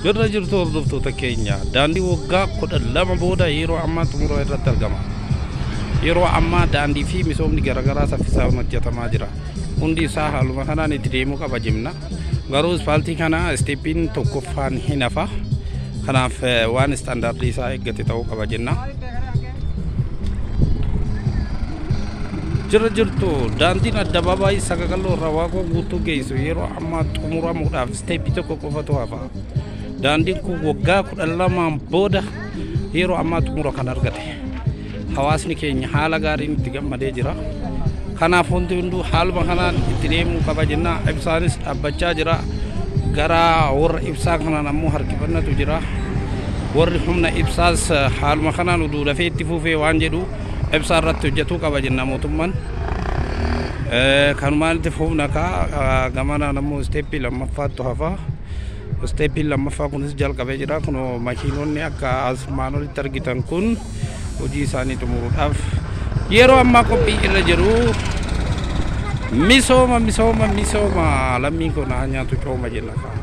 Birra jirtu hordoftoota keenya, daandii waggaa 12 booda yeroo ammaa xumura irratti argama. Yeroo ammaa daandii fi misoomni garaagaraa saffisaan hojjetamaa jira. Hundi isaa haaluma kanaan itti deemuu qaba jenna. Garuu ispaaltii kana isteeppiin tokkoffaan hin hafa. Kanaaf waan istaandaardii isaa eeggate ta'uu qaba jenna. Jira jirtu, daandiin addabaabaayii Sagagalloo irraa Waaqoo Guutuu geessu yeroo ammaa xumuramuudhaaf isteeppii tokko qofatu hafa. Daandiin kun waggaa 12 booda yeroo ammaa xumura kan argate. Hawaasni keenya haala gaariin itti gammadee jira. Kanaaf hundi hunduu haaluma kanaan itti deemuu qaba jenna. Ibsaanis dhaabbachaa jira. Gara warra ibsaa kanaan ammoo harkifannatu jira. Warri humna ibsaas haaluma kanaan uduu dafee itti fufee waan jedhu ibsaa irratti hojjetuu qaba jenna mootummaan. Kanumaan itti fufna kaa, gamanaan ammoo isteeppii lammaffaattu hafa. Isteeppiin lammaffaa kunis jalqabee jira. Kunoo makiinonni akka asmaan olitti argitan kun hojii isaanii xumuruudhaaf yeroo ammaa qophii irra jiru. Misooma, misooma, misooma, lammiin kun haa nyaatu cooma jenna kaa.